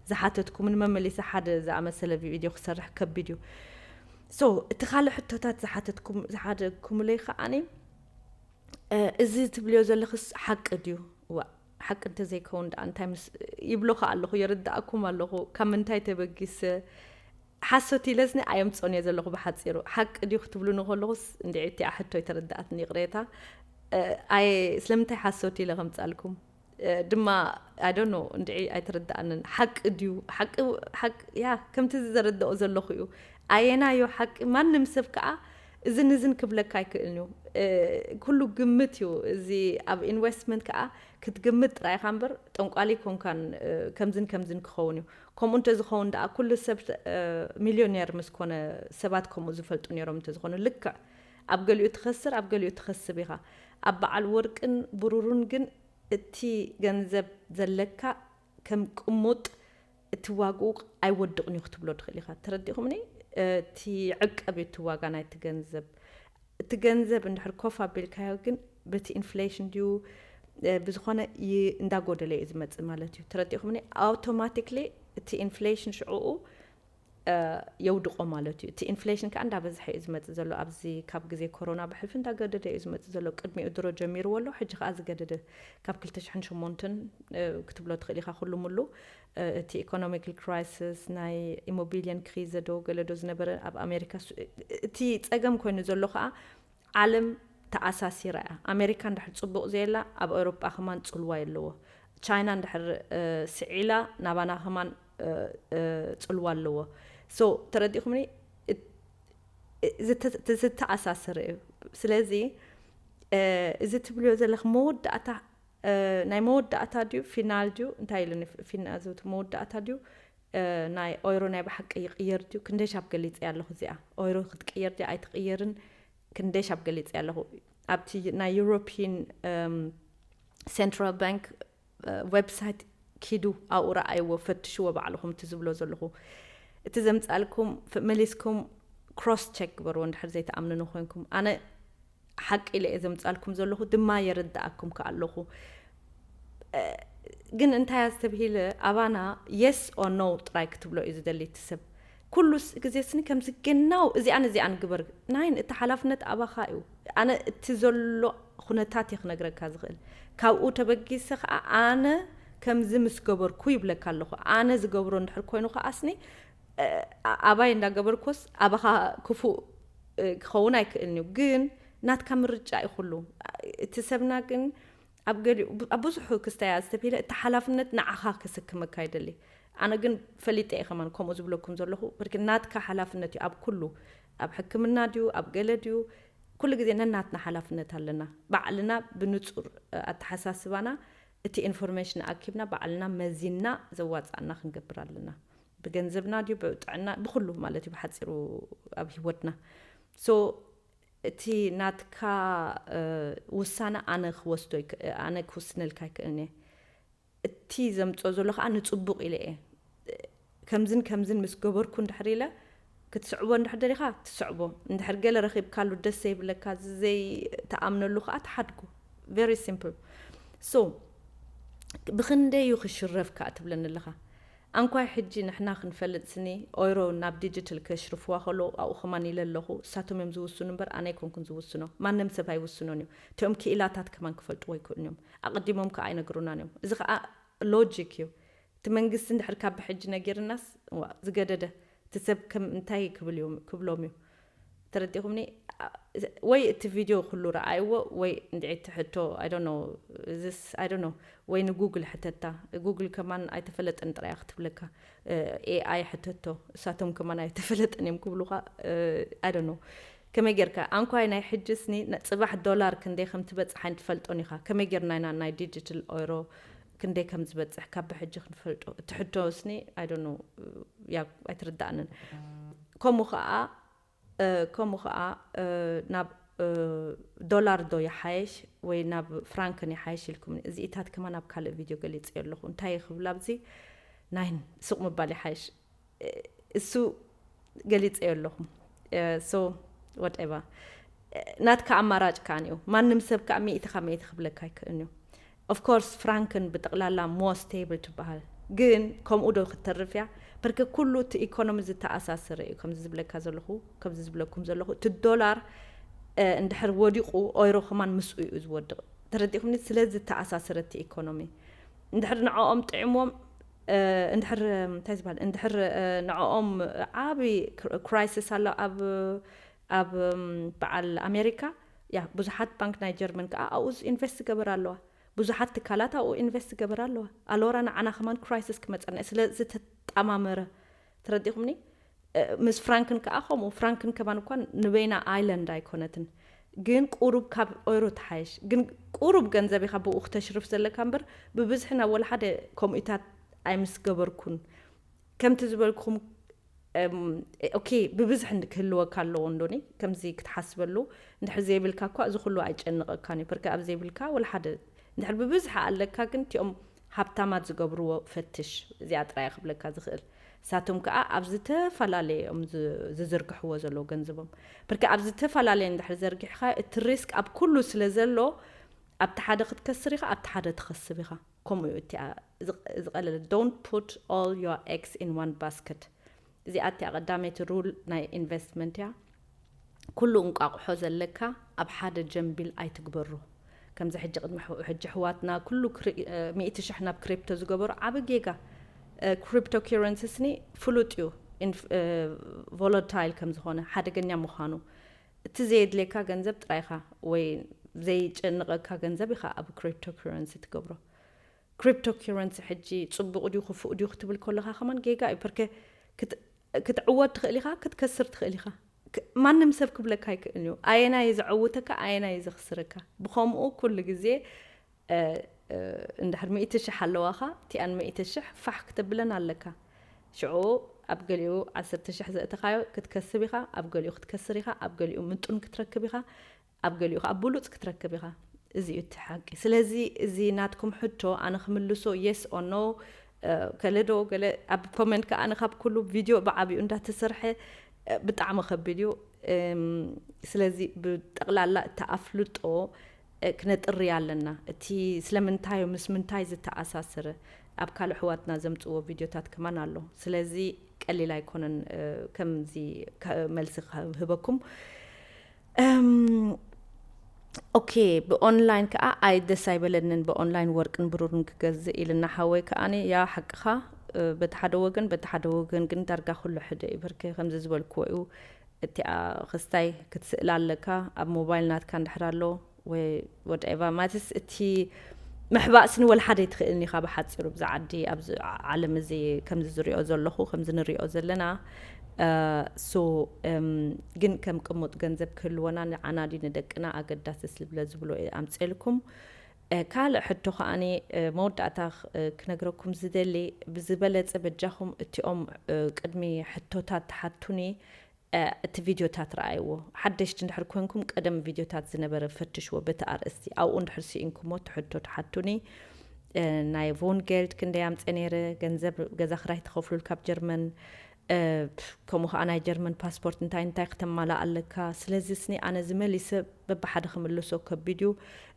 ዝሓተትኩምን መመሊሰ ሓደ ዝኣመሰለ ቪድዮ ክሰርሕ ከቢድ እዩ። ሶ እቲ ካልእ ሕቶታት ዝሓተትኩም ዝሓደግኩምለይ ከዓኒ እዚ ትብልዮ ዘለኽስ ሓቂ ድዩ? ዋ ሓቂ እንተዘይከውን ደኣ እንታይ ምስ ይብሎ ከ ኣለኹ የርዳእኩም ኣለኹ። ካብ ምንታይ ተበጊሰ ሓሶት ኢለስኒ ኣየምፅኦን እየ ዘለኹ። ብሓፂሩ ሓቂ ድዩ ክትብሉኒ ከለኹስ እንድዒ እቲኣ ሕቶ ኣይተረዳኣትኒ፣ ይቕሬታ። ኣየ ስለምንታይ ሓሶት ኢለ ከምፃልኩም ድማ ኣይ ዶንት ኖ እንድዒ ኣይተረዳኣንን። ሓቂ ድዩ ሓቂ ሓቂ ያ ከምቲ እዚ ዘረድኦ ዘለኹ እዩ። ኣየናዮ ሓቂ? ማንም ሰብ ከዓ እዝን እዝን ክብለካ ኣይክእልን እዩ። ኩሉ ግምት እዩ። እዚ ኣብ ኢንቨስትመንት ከዓ ክትግምት ጥራይ ኢኻ እምበር ጠንቋሊ ኮንካን ከምዝን ከምዝን ክኸውን እዩ። ከምኡ እንተዝኸውን ደኣ ኩሉ ሰብ ሚልዮኔር ምስ ኮነ ሰባት ከምኡ ዝፈልጡ ነይሮም እንተዝኾኑ ልክዕ ኣብ ገሊኡ ትኸስር ኣብ ገሊኡ ትኸስብ ኢኻ። ኣብ በዓል ወርቅን ብሩሩን ግን እቲ ገንዘብ ዘለካ ከም ቅሙጥ እቲ ዋግኡ ኣይወድቕን እዩ ክትብሎ ትኽእል ኢኻ። ተረዲእኹምኒ? እቲ ይዕቀብ እዩ እቲ ዋጋ ናይቲ ገንዘብ። እቲ ገንዘብ እንድሕር ኮፍ ኣቢልካዮ ግን በቲ ኢንፍሌሽን ድዩ ብዝኾነ እንዳጎደለ እዩ ዝመፅእ ማለት እዩ። ተረዲእኹምኒ? ኣውቶማቲክሊ እቲ ኢንፍሌሽን ሽዕኡ የውድቆ ማለት እዩ። እቲ ኢንፍሌሽን ከዓ እንዳበዝሐ እዩ ዝመፅእ ዘሎ። ኣብዚ ካብ ግዜ ኮሮና ብሕልፊ እንዳገደደ እዩ ዝመፅእ ዘሎ። ቅድሚኡ ድሮ ጀሚርዎ ኣሎ፣ ሕጂ ከዓ ዝገደደ ካብ ክልተ ሽሕን ሸሞንተን ክትብሎ ትኽእል ኢኻ ኩሉ ሙሉ። እቲ ኢኮኖሚካል ክራይሲስ ናይ ኢሞቢልየን ክሪዘ ዶ ገለ ዶ ዝነበረ ኣብ ኣሜሪካ ሱ- እቲ ፀገም ኮይኑ ዘሎ ከዓ ዓለም ተኣሳሲራ እያ። ኣሜሪካ እንድሕር ፅቡቕ ዘየላ ኣብ ኣውሮጳ ከማን ፅልዋ የለዎ። ቻይና እንድሕር ስዒላ ናባና ከማን ፅልዋ ኣለዎ። ሶ ተረዲእኹምኒ? ዝተኣሳሰረ እዩ። ስለዚ እዚ ትብልዮ ዘለኽ መወዳእታ ናይ መወዳእታ ድዩ ፊናል ድዩ እንታይ ኢሉኒ ፊና ዝውቲ መወዳእታ ድዩ? ናይ ኦይሮ ናይ ብሓቂ ይቕየር ድዩ? ክንደይ ሻብ ገሊፀ ኣለኹ እዚኣ ኦይሮ ክትቅየር ድያ ኣይትቕየርን? ክንደይ ሻብ ገሊፀ ኣለኹ ኣብቲ ናይ ዩሮፒን ሴንትራል ባንክ ዌብሳይት ኪዱ ኣብኡ ረኣይዎ ፈትሽዎ ባዕልኹም እቲ ዝብሎ ዘለኹ እቲ ዘምፃልኩም መሊስኩም ክሮስ ቸክ ግበርዎ እንድሕር ዘይተኣምንኑ ኮይንኩም። ኣነ ሓቂ ኢለ እየ ዘምፃልኩም ዘለኹ ድማ የረዳኣኩም ከ ኣለኹ። ግን እንታይ ኣስተብሂለ ኣባና የስ ኦ ኖ ጥራይ ክትብሎ እዩ ዝደሊ እቲ ሰብ። ኩሉ ግዜ ስኒ ከምዚ ገናው እዚኣን እዚኣን ግበር ናይን እቲ ሓላፍነት ኣባኻ እዩ። ኣነ እቲ ዘሎ ኩነታት እየ ክነግረካ ዝኽእል። ካብኡ ተበጊሰ ከዓ ኣነ ከምዚ ምስ ገበርኩ ይብለካ ኣለኹ። ኣነ ዝገብሮ እንድሕር ኮይኑ ከዓ ስኒ ኣባይ እንዳገበርኮስ ኣባኻ ክፉእ ክኸውን ኣይክእልን እዩ። ግን ናትካ ምርጫ እዩ ኩሉ። እቲ ሰብና ግን ኣብ ገሊኡ ኣብ ብዙሑ ክስተያ ዝተብሂለ እቲ ሓላፍነት ንዓኻ ክስክመካ ይደሊ። ኣነ ግን ፈሊጠ እየ ከማን ከምኡ ዝብለኩም ዘለኹ ብርክ ናትካ ሓላፍነት እዩ ኣብ ኩሉ ኣብ ሕክምና ድዩ ኣብ ገለ ድዩ ኩሉ ግዜ ነናትና ሓላፍነት ኣለና። ባዕልና ብንጹር ኣተሓሳስባና እቲ ኢንፎርሜሽን ኣኪብና ባዕልና መዚንና ዘዋጻና ክንገብር ኣለና። ብገንዘብና ድዩ ብጥዕና ብኩሉ ማለት እዩ ብሓጺሩ ኣብ ህይወትና። ሶ እቲ ናትካ ውሳነ ኣነ ክወስዶ ኣነ ክውስነልካ ኣይክእልን እየ። እቲ ዘምፅኦ ዘሎ ከዓ ንፅቡቕ ኢለ እየ። ከምዝን ከምዝን ምስ ገበርኩ እንድሕር ኢለ ክትስዕቦ እንድሕር ደሊኻ ትስዕቦ፣ እንድሕር ገለ ረኺብካሉ ደስ ዘይብለካ፣ ዘይትኣምነሉ ከዓ ትሓድጎ። Very simple። So ብኽንደይ እዩ ክሽረፍ ከዓ ትብለኒ ኣለኻ። ኣንኳይ ሕጂ ንሕና ክንፈልጥ ስኒ ኦይሮ ናብ ዲጂታል ከሽርፍዋ ከሎ ኣብኡ ከማን ኢለ ኣለኹ። እሳቶም እዮም ዝውስኑ እምበር ኣነ ኣይኮንኩን ዝውስኖ። ማንም ሰብ ኣይውስኖን እዩ። እቲኦም ክኢላታት ከማን ክፈልጥዎ ኣይክእሉን እዮም። ኣቐዲሞም ከዓ ኣይነግሩናን እዮም። እዚ ከዓ ሎጂክ እዩ። እቲ መንግስቲ እንድሕር ካብ ብሕጂ ነጊርናስ፣ ዋ፣ ዝገደደ። እቲ ሰብ ከም እንታይ ክብል እዩ፣ ክብሎም እዩ። ተረዲኹምኒ? ኣ-፣ ወይ እቲ ቪድዮ ኩሉ ረኣይዎ፣ ወይ እንድዒ እቲ ሕቶ፣ I don't know፣ እዚስ፣ I don't know፣ ወይ ንጉግል ሕተታ። ጉግል ከማን ኣይተፈለጠን ጥራይ ክትብለካ። እ፣ ኤ ኣይ ሕተቶ፣ እሳቶም ከማን ኣይተፈለጠን እዮም ክብሉኻ። እ፣ I don't know። ከመይ ጌርካ? ኣንኳይ ናይ ሕጂ ስኒ፣ ነ-፣ ጽባሕ ዶላር ክንደይ ከም ትበጽሕ ኣይትፈልጦን ኢኻ። ከመይ ጌርና ኢና ናይ ዲጂታል ኦይሮ ክንደይ ከም ዝበጽሕ ካብ ብሕጂ ክንፈልጦ? እቲ ሕቶ ስኒ፣ I don't know፣ ያ፣ ኣይትርዳእንን። ከምኡ ኸኣ፣ እ፣ ከምኡ ኸኣ፣ እ፣ ናብ፣ እ፣ ዶላር ዶ ይሓየሽ ወይ ናብ ፍራንክን ይሓየሽ ኢልኩም፣ እዚኢታት ከማን ኣብ ካልእ ቪድዮ ገሊጸዮ ኣለኹ። እንታይ ይኽብል ኣብዚ? ናይን ሱቕ ምባል ይሓይሽ። እ፣ እሱ ገሊጸዮ ኣለኹ። እ፣ so whatever። እ፣ ናትካ ኣማራጭ ከኣ እዩ። ማንም ሰብ ከኣ ሚእቲ ካብ ሚእቲ ክብለካ ኣይክእልን እዩ። Of course ፍራንክን ብጠቕላላ more stable ትበሃል። ግን ከምኡ ዶ ክትተርፍ እያ? በርገ ኩሉ እቲ ኢኮኖሚ ዝተኣሳሰረ እዩ። ከምዚ ዝብለካ ዘለኹ፣ ከምዚ ዝብለኩም ዘለኹ፣ እቲ ዶላር፣ እ፣ እንድሕር ወዲቑ ኦይሮ ከማን ምስኡ እዩ ዝወድቕ። ተረዲእኩምኒ? ስለ ዝተኣሳሰረ እቲ ኢኮኖሚ። እንድሕር ንዕኦም ጥዕሞም፣ እ፣ እንድሕር፣ እንታይ ዝበሃል? እንድሕር፣ እ፣ ንዕኦም ዓቢ ክር-፣ ክራይሲስ ኣሎ ኣብ፣ ኣብ፣ እም፣ በዓል ኣሜሪካ። ያ፣ ብዙሓት ባንክ ናይ ጀርመን ከኣ ኣብኡ ኢንቨስት ዝገበራ ኣለዋ። ብዙሓት ትካላት ኣብኡ ኢንቨስት ዝገበራ ኣለዋ። ኣለወራ ንዓና ከማን ክራይሲስ ክመጸና እዩ። ስለ ዝተጣማመረ። ተረዲኹምኒ? እ፣ ምስ ፍራንክን ከኣ ከምኡ። ፍራንክን ከማን እኳ ንበይና ኣይላንድ ኣይኮነትን። ግን ቁሩብ ካብ ኦይሮ ትሓይሽ። ግን ቁሩብ ገንዘብ ኢኻ ብኡ ክተሽርፍ ዘለካ እምበር፣ ብብዝሒ ናብ ወላ ሓደ ከምኡታት ኣይምስ ገበርኩን። ከምቲ ዝበልኩኹም፣ እም፣ ኦኬ፣ ብብዝሒ እንድ-፣ ክህልወካ ኣለዎ እንዶኒ፣ ከምዚ ክትሓስበሉ። እንድሕር ዘይብልካ እኳ እዚ ኩሉ ኣይጨንቐካን እዩ። በርገ ኣብ ዘይብልካ ወላ ሓደ፣ እንድሕር ብብዝሒ ኣለካ ግን እቲኦም ሃብታማት ዝገብርዎ ፈትሽ። እዚኣ ጥራይ ክብለካ ዝኽእል። ንሳቶም ከኣ ኣብ ዝተፈላለየ እዮም ዝ-፣ ዝዝርግሕዎ ዘለዉ ገንዘቦም። በርገ ኣብ ዝተፈላለየ እንድሕር ዘርጊሕካ፣ እቲ ሪስክ ኣብ ኩሉ ስለ ዘሎ፣ ኣብቲ ሓደ ክትከስር ኢኻ፣ ኣብቲ ሓደ ትኸስብ ኢኻ። ከምኡ እዩ እቲኣ ዝቕ-፣ ዝቐለለ። Don't put all your eggs in one basket። እዚኣ እቲኣ ቀዳመይቲ ሩል ናይ ኢንቨስትመንት እያ። ኩሉ እንቋቑሖ ዘለካ ኣብ ሓደ ጀምቢል ኣይትግበሮ። ከምዚ ሕጂ ቅድሚ ሕ-፣ ሕጂ ኣሕዋትና ኩሉ ክሪ-፣ እ፣ ሚእቲ ሽሕ ናብ ክሪፕቶ ዝገበሩ ዓቢ ጌጋ። እ፣ ክሪፕቶ ኪረንሲ ስኒ ፍሉጥ እዩ። ኢንፍ-፣ እ፣ ቮለታይል ከም ዝኾነ፣ ሓደገኛ ምዃኑ። እቲ ዘየድልየካ ገንዘብ ጥራይ ኢኻ ወይ ዘይጨንቐካ ገንዘብ ኢኻ ኣብ ክሪፕቶ ኪረንሲ ትገብሮ። ክሪፕቶ ኪረንሲ ሕጂ ጽቡቕ ድዩ ክፉእ ድዩ ክትብል ከለኻ ከማን ጌጋ እዩ። ፐርከ ክት-፣ ክትዕወት ትኽእል ኢኻ፣ ክትከስር ትኽእል ኢኻ። ክ-፣ ማንም ሰብ ክብለካ ኣይክእልን እዩ። ኣየናይ እዩ ዘዕውተካ፣ ኣየናይ እዩ ዘኽስረካ። ብኸምኡ ኩሉ ግዜ፣ እ፣ እ፣ እንድሕር ሚእቲ ሽሕ ኣለዋኻ፣ እቲኣን ሚእቲ ሽሕ ፋሕ ክተብለን ኣለካ። ሽዑ ኣብ ገሊኡ ዓሰርተ ሽሕ ዘእተኻዮ ክትከስብ ኢኻ፣ ኣብ ገሊኡ ክትከስር ኢኻ፣ ኣብ ገሊኡ ምጡን ክትረክብ ኢኻ፣ ኣብ ገሊኡ ኸኣ ብሉጽ ክትረክብ ኢኻ። እዚ እዩ እቲ ሓቂ። ስለዚ እዚ ናትኩም ሕቶ ኣነ ክምልሶ yes or no፣ እ፣ ገለ ዶ ገለ ኣብ ኮመንት ከኣ ኣነ ካብ ኩሉ ቪድዮ ብዓቢኡ እንዳተሰርሐ፣ እ፣ ብጣዕሚ ከቢድ እዩ። እም፣ ስለዚ ብጠቕላላ እቲ ኣፍልጦ፣ እ፣ ክነጥሪ ኣለና። እቲ ስለምንታይ ምስ ምንታይ ዝተኣሳሰረ ኣብ ካልእ ኣሕዋትና ዘምጽዎ ቪድዮታት ከማን ኣሎ። ስለዚ ቀሊል ኣይኮነን፣ እ፣ ከምዚ ከ-፣ መልሲ ክህበኩም። እም፣ ኦኬ፣ ብኦንላይን ከኣ ኣይ ደስ ኣይበለንን፣ ብኦንላይን ወርቅን ብሩርን ክገዝእ ኢልና ሓወይ ከኣኒ፣ ያ ሓቅኻ፣ እ፣ በቲ ሓደ ወገን፣ በቲ ሓደ ወገን ግን ዳርጋ ኩሉ ሕደ እዩ። በርከ ከምዚ ዝበልክዎ እዩ፣ እቲኣ ክስታይ ክትስእላ ኣለካ፣ ኣብ ሞባይል ናትካ እንድሕር ኣሎ፣ ወይ ወድኤቫ፣ ማለትስ እቲ ምሕባእስኒ ወላ ሓደ ኣይትኽእልን ኢኻ። ብሓጺሩ ብዛ ዓዲ፣ ኣብዚ ዓ-፣ ዓለም እዚ ከምዚ ዝሪኦ ዘለኹ፣ ከምዚ ንሪኦ ዘለና፣ እ፣ ሶ፣ እም፣ ግን ከም ቅሙጥ ገንዘብ ክህልወና ንዓና ድዩ ንደቅና ኣገዳሲ ስለ ዝብሎ እየ ኣምጽኤልኩም። እ፣ ካልእ ሕቶ ከኣኒ፣ እ፣ መወዳእታ ክ-፣ እ፣ ክነግረኩም ዝደሊ፣ ብዝበለጸ በጃኹም እቲኦም፣ እ፣ ቅድሚ ሕቶታት ትሓቱኒ፣ እ፣ እቲ ቪድዮታት ረኣይዎ። ሓደሽቲ እንድሕር ኮንኩም ቀደም ቪድዮታት ዝነበረ ፈትሽዎ በቲ ኣርእስቲ። ኣብኡ እንድሕር ስኢንኩሞ እቲ ሕቶ ትሓቱኒ። እ፣ ናይ ቮን ጌልድ ክንደይ ኣምጸ ነይረ፣ ገንዘብ ገዛ ክራይ ትኸፍሉል ካብ ጀርመን፣ ከምኡ ከዓ ናይ ጀርመን ፓስፖርት እንታይ እንታይ ክተማላእ ኣለካ። ስለዚ ስኒ ኣነ ዝመሊሰ በብሓደ ክምልሶ ከቢድ እዩ።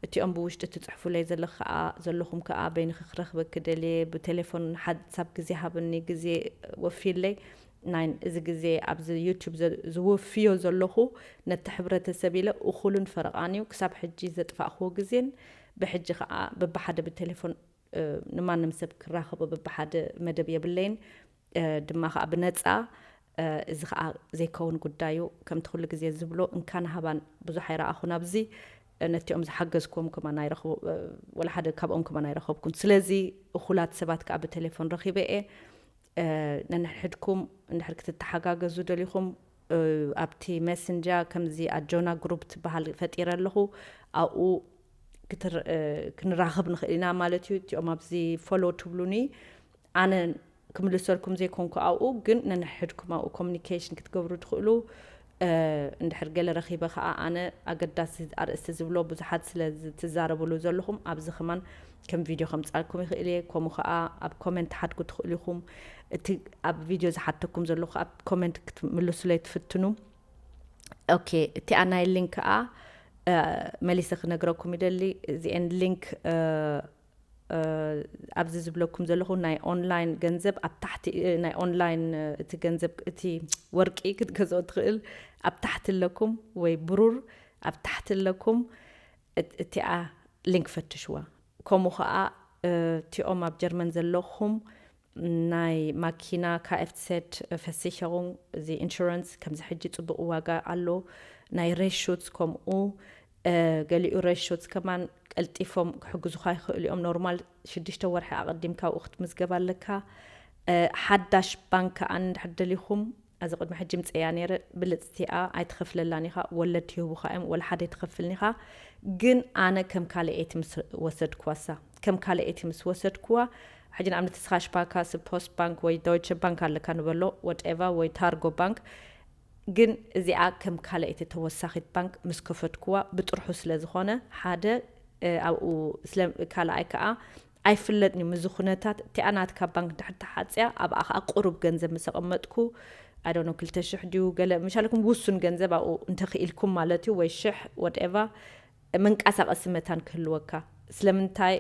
እቲኦም ብውሽጢ ትፅሕፉለይ ዘለኽ ከዓ ዘለኹም ከዓ በይንኺ ክረኽበኪ ደልየ፣ ብቴሌፎን ሓሳብ ግዜ ሃብኒ፣ ግዜ ወፊለይ። ናይ እዚ ግዜ ኣብዚ ዩቱብ ዝውፍዮ ዘለኹ ነቲ ሕብረተሰብ ኢለ እኹልን ፈረቓን እዩ። ክሳብ ሕጂ ዘጥፋእክዎ ግዜን ብሕጂ ከዓ በብሓደ ብቴሌፎን ንማንም ሰብ ክራኸቦ በብሓደ መደብ የብለይን። ድማ ከዓ ብነፃ። እዚ ከዓ ዘይከውን ጉዳይ እዩ። ከምቲ ኩሉ ግዜ ዝብሎ እንካን ሃባን ብዙሕ ኣይረኣኹን ኣብዚ። ነቲኦም ዝሓገዝክዎም ከማን ኣይረኸቡ፣ ወላ ሓደ ካብኦም ከማን ኣይረኸብኩን። ስለዚ እኹላት ሰባት ከዓ ብቴሌፎን ረኺበ እየ። ነንሕድኩም እንድሕር ክትተሓጋገዙ ደሊኹም ኣብቲ ሜሰንጃ ከምዚ ኣጆና ግሩፕ ትበሃል ፈጢረ ኣለኹ። ኣብኡ ክንራኸብ ንኽእል ኢና ማለት እዩ። እቲኦም ኣብዚ ፎሎ ትብሉኒ ኣነ ክምልሰልኩም ዘይኮንኩ ኣብኡ ግን ነንሕድኩም ኣብኡ ኮሚኒኬሽን ክትገብሩ ትኽእሉ። እንድሕር ገለ ረኺበ ከዓ ኣነ ኣገዳሲ ኣርእስቲ ዝብሎ ብዙሓት ስለ ትዛረብሉ ዘለኹም ኣብዚ ከማን ከም ቪድዮ ከምፃልኩም ይኽእል እየ። ከምኡ ከዓ ኣብ ኮመንት ሓድጉ ትኽእሉ ኢኹም። እቲ ኣብ ቪድዮ ዝሓተኩም ዘለኹ ኣብ ኮመንት ክትምልሱለይ ትፍትኑ። ኦኬ፣ እቲኣ ናይ ሊንክ ከዓ መሊሰ ክነግረኩም ይደሊ። እዚአን ሊንክ ኣብዚ ዝብለኩም ዘለኹ ናይ ኦንላይን ገንዘብ ኣብ ታሕቲ፣ ናይ ኦንላይን እቲ ገንዘብ እቲ ወርቂ ክትገዝኦ ትኽእል ኣብ ታሕቲ ኣለኩም፣ ወይ ብሩር ኣብ ታሕቲ ኣለኩም። እቲኣ ሊንክ ፈትሽዋ። ከምኡ ከዓ እቲኦም ኣብ ጀርመን ዘለኹም ናይ ማኪና፣ ካኤፍሴት፣ ፈሲሸሩንግ፣ እዚ ኢንሹራንስ ከምዚ ሕጂ ፅቡቕ ዋጋ ኣሎ። ናይ ሬሹት ከምኡ። ገሊኡ ሬሾት ከማን ቀልጢፎም ክሕግዙኻ ይኽእሉ እዮም። ኖርማል ሽዱሽተ ወርሒ ኣቐዲምካ ኣብኡ ክትምዝገብ ኣለካ። ሓዳሽ ባንክ ከኣ እንድሕር ደሊኹም፣ ኣዚ ቅድሚ ሕጂ ምጽእያ ነይረ፣ ብልጽቲኣ ኣይትኸፍለላን ኢኻ፣ ወለድ ይህቡኻ እዮም፣ ወላ ሓደ ኣይትኸፍልን ኢኻ። ግን ኣነ ከም ካልኣይቲ ምስ ወሰድክዋ፣ እሳ ከም ካልኣይቲ ምስ ወሰድክዋ፣ ሕጂ ንኣብነት ስኻሽ ባካ፣ ፖስት ባንክ ወይ ዶይቸ ባንክ ኣለካ ንበሎ፣ ወትኤቨር፣ ወይ ታርጎ ባንክ፣ ግን እዚኣ ከም ካልኣይቲ ተወሳኺት ባንክ ምስ ከፈትክዋ ብጥርሑ ስለ ዝኾነ ሓደ ኣብኡ ስለ ካልኣይ ከኣ ኣይፍለጥን እዩ ምስዚ ኩነታት እቲኣ ናትካ ባንክ ድሕር ተሓፅያ ኣብኣ ከኣ ቁሩብ ገንዘብ ምስ ኣቐመጥኩ ኣዶኖ ክልተ ሽሕ ድዩ ገለ ምሻለኩም ውሱን ገንዘብ ኣብኡ እንተኽኢልኩም ማለት እዩ ወይ ሽሕ ወደኤቫ መንቀሳቐሲ መታን ክህልወካ ስለምንታይ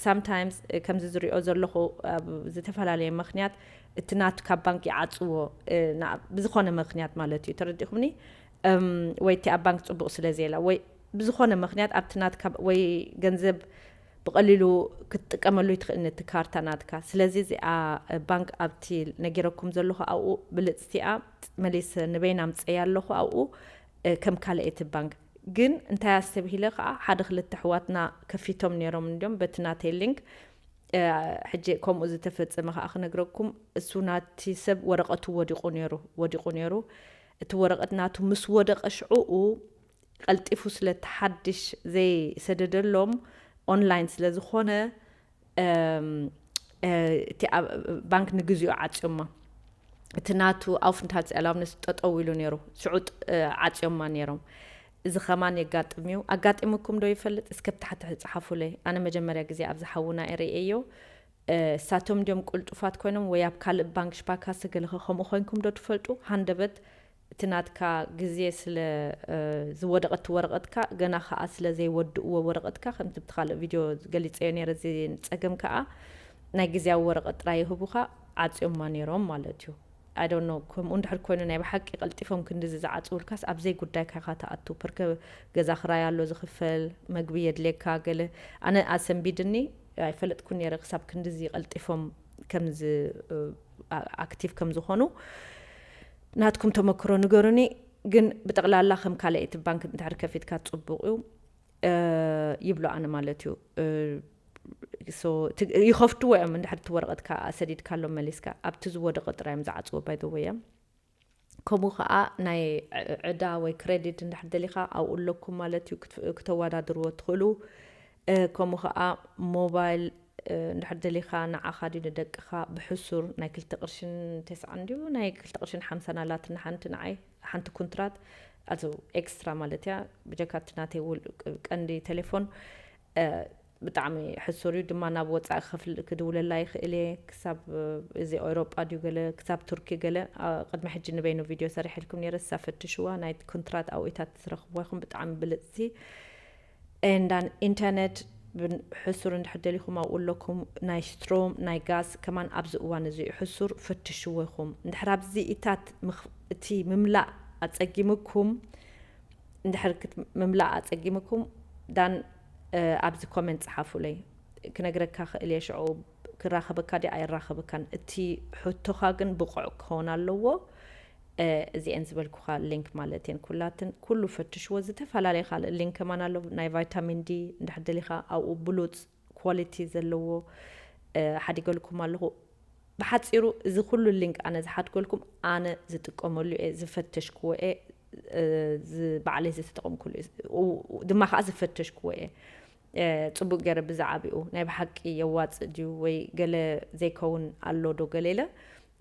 ሳምታይምስ ከምዚ ዝሪኦ ዘለኹ ኣብ ዝተፈላለየ ምክንያት እቲ ናትካ ባንክ ይዓፅዎ ብዝኾነ ምክንያት ማለት እዩ ተረዲኹምኒ ወይ እቲ ኣብ ባንክ ፅቡቕ ስለ ዘየላ ወይ ብዝኾነ ምክንያት ኣብቲ ናትካ ወይ ገንዘብ ብቐሊሉ ክትጥቀመሉ ይትኽእል ነቲ ካርታ ናትካ ስለዚ እዚኣ ባንክ ኣብቲ ነጊረኩም ዘለኹ ኣብኡ ብልፅቲኣ መሊስ ንበይና ምፀያ ኣለኹ ኣብኡ ከም ካልአይቲ ባንክ ግን እንታይ ኣስተብሂለ ከዓ ሓደ ክልተ ኣሕዋትና ከፊቶም ነይሮም እንዲዮም በቲ ናተይ ሊንክ ሕጂ ከምኡ ዝተፈፀመ ከዓ ክነግረኩም እሱ ናቲ ሰብ ወረቀቱ ወዲቁ ነይሩ ወዲቁ ነይሩ እቲ ወረቀት ናቱ ምስ ወደቀ ሽዕኡ ቀልጢፉ ስለቲ ሓድሽ ዘይሰደደሎም ኦንላይን ስለዝኾነ እቲ ባንክ ንግዚኡ ዓፅዮማ እቲ ናቱ ኣውፍንታልስ ኤላውነስ ጠጠው ኢሉ ነይሩ ሽዑ ዓፅዮማ ነይሮም እዚ ከማን የጋጥም እዩ ኣጋጢሙኩም ዶ ይፈልጥ እስከ ብታሕቲ ፀሓፉለይ ኣነ መጀመርያ ግዜ ኣብዚ ሓውና ርእየዮ እሳቶም ድዮም ቁልጡፋት ኮይኖም ወይ ኣብ ካልእ ባንክ ሽባካሰ ገለኸ ከምኡ ኮይንኩም ዶ ትፈልጡ ሃንደበት እቲ ናትካ ግዜ ስለ ዝወደቐት ወረቐትካ ገና ከዓ ስለ ዘይወድእዎ ወረቐትካ ከምቲ ብቲ ካልእ ቪድዮ ገሊፀዮ ነይረ እዚ ፀገም ከዓ ናይ ግዜያዊ ወረቐት ጥራይ ይህቡኻ ዓፅዮማ ነይሮም ማለት እዩ I don't know ከምኡ እንድሕር ኮይኑ ናይ ብሓቂ ቀልጢፎም ክንድዚ ዝዓፅውልካስ ኣብ ዘይጉዳይካ ኢኻ ትኣቱ ፐርከ ገዛ ክራይ ኣሎ ዝኽፈል መግቢ የድልየካ ገለ ኣነ ኣሰንቢድኒ ኣይፈለጥኩን ነይረ ክሳብ ክንድዚ ቀልጢፎም ከምዚ ኣክቲቭ ከም ዝኾኑ ናትኩም ተመክሮ ንገሩኒ ግን ብጠቕላላ ከም ካልአይቲ ባንክ እንድሕር ከፊትካ ፅቡቕ እዩ ይብሎ ኣነ ማለት እዩ ይኸፍትዎ እዮም እንድሕር እቲ ወረቐትካ ሰዲድካሎም መሊስካ ኣብቲ ዝወደቐ ጥራይ እዮም ዝዓፅዎ ባይዘወ እዮም ከምኡ ከዓ ናይ ዕዳ ወይ ክሬዲት እንድሕር ደሊካ ኣብኡ ኣለኩም ማለት እዩ ክተወዳድርዎ ትኽእሉ ከምኡ ከዓ ሞባይል እንድሕር ደሊካ ንዓኻ ድዩ ንደቅኻ ብሕሱር ናይ ክልተ ቅርሽን ተስዓን ድዩ ናይ ክልተ ቅርሽን ሓምሳን ኣላትና ሓንቲ ንዓይ ሓንቲ ኩንትራት ኣዚ ኤክስትራ ማለት እያ ብጀካ እቲ ናተይ ቀንዲ ቴሌፎን ብጣዕሚ ሕሱር እዩ ድማ። ናብ ወፃኢ ክፍል ክድውለላ ይኽእል እየ፣ ክሳብ እዚ ኤውሮጳ ድዩ ገለ ክሳብ ቱርኪ ገለ። ቅድሚ ሕጂ ንበይኑ ቪድዮ ሰሪሐልኩም ነይረ፣ እሳ ፈትሽዋ። ናይ ኮንትራት ኣውኢታት ትረኽብዋ ይኹም። ብጣዕሚ ብልፅቲ። And an internet ሕሱር እንድሕር ደሊኹም ኣብኡ ኣለኩም። ናይ ስትሮም ናይ ጋዝ ከማን ኣብዚ እዋን እዚ ሕሱር፣ ፈትሽዎ ይኹም። እንድሕር ኣብዚኢታት እቲ ምምላእ ኣፀጊምኩም፣ እንድሕር ምምላእ ኣፀጊምኩም ዳን ኣብዚ ኮመንት ፀሓፉለይ። ክነግረካ ክእል እየ ሽዑ ክራኸበካ ድዩ ኣይራኸበካን። እቲ ሕቶኻ ግን ብቑዕ ክኸውን ኣለዎ። እዚአን ዝበልኩኻ ሊንክ ማለት እየን ኩላትን። ኩሉ ፈትሽዎ። ዝተፈላለየ ካልእ ሊንክ ከማን ኣሎ፣ ናይ ቫይታሚን ዲ እንድሕር ደሊኻ ኣብኡ ብሉፅ ኳሊቲ ዘለዎ ሓዲገልኩም ኣለኹ። ብሓፂሩ እዚ ኩሉ ሊንክ ኣነ ዝሓድገልኩም ኣነ ዝጥቀመሉ እየ፣ ዝፈተሽክዎ እየ፣ ባዕለይ ዝተጠቐምኩሉ ድማ ከዓ ዝፈተሽክዎ እየ። ፅቡቅ ገይረ ብዛዕባኡ ናይ ብሓቂ የዋፅእ ድዩ ወይ ገለ ዘይከውን ኣሎ ዶ ገለ ኢለ